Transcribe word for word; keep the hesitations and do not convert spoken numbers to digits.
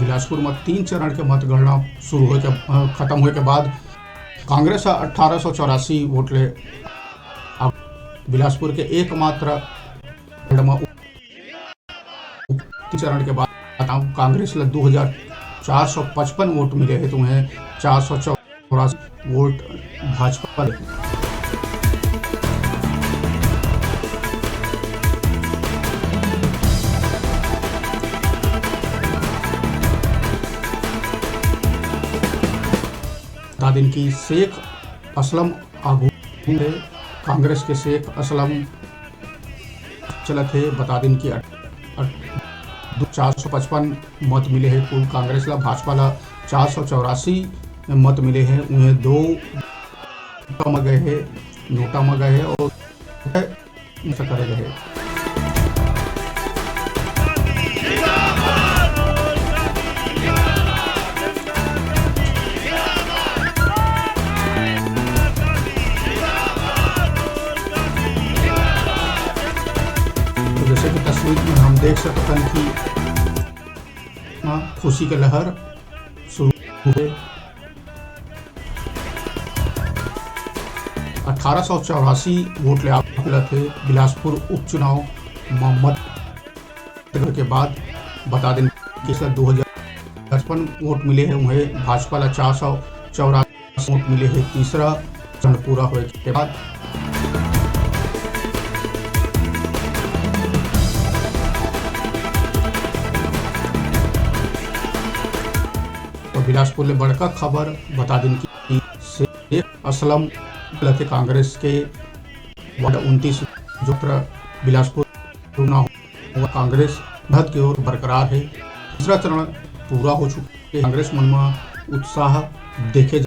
बिलासपुर में तीन चरण के मतगणना शुरू होए के, अ, खत्म होए के बाद कांग्रेस ह अठारह सौ चौरासी वोट ले अब बिलासपुर के एकमात्र में तीन चरण के बाद कांग्रेस ल दो हजार चार सौ पचपन वोट मिले हे, तो उहें चार सौ चौरासी वोट भाजपा ले। बता दिन कि शेख असलम आगू हे, कांग्रेस के शेख असलम चलत हे। बता दिन कि अट-, अट-, दू, चार सौ पचपन मत मिले हे कुल कांग्रेस ला, भाजपा ला चार सौ चौरासी मत मिले हे, उहें दो नोटा म गए हे, नोटा म गए हे और ऐसा करे गए हे। तो जैसे कि तस्वीर में हम देख सकत हन कि हाँ, खुशी के लहर शुरू हुए। अठारह सौ चौरासी वोट ले आप मिलत हे बिलासपुर उपचुनाव म मत के बाद। बता दिन कि सर दो हजार पचपन वोट मिले हे, उहें भाजपा ला चार सौ चौरासी वोट मिले हे तीसरा चरण पूरा होए के बाद। तो बिलासपुर ले बड़का खबर बता दिन कि शेख असलम लते कांग्रेस के वार्ड उनतीस जोत्र बिलासपुर चुनाव हुआ, कांग्रेस बढ़त की ओर बरकरार हे। तीसरा चरण पूरा हो चुके, कांग्रेस मन म उत्साह देखे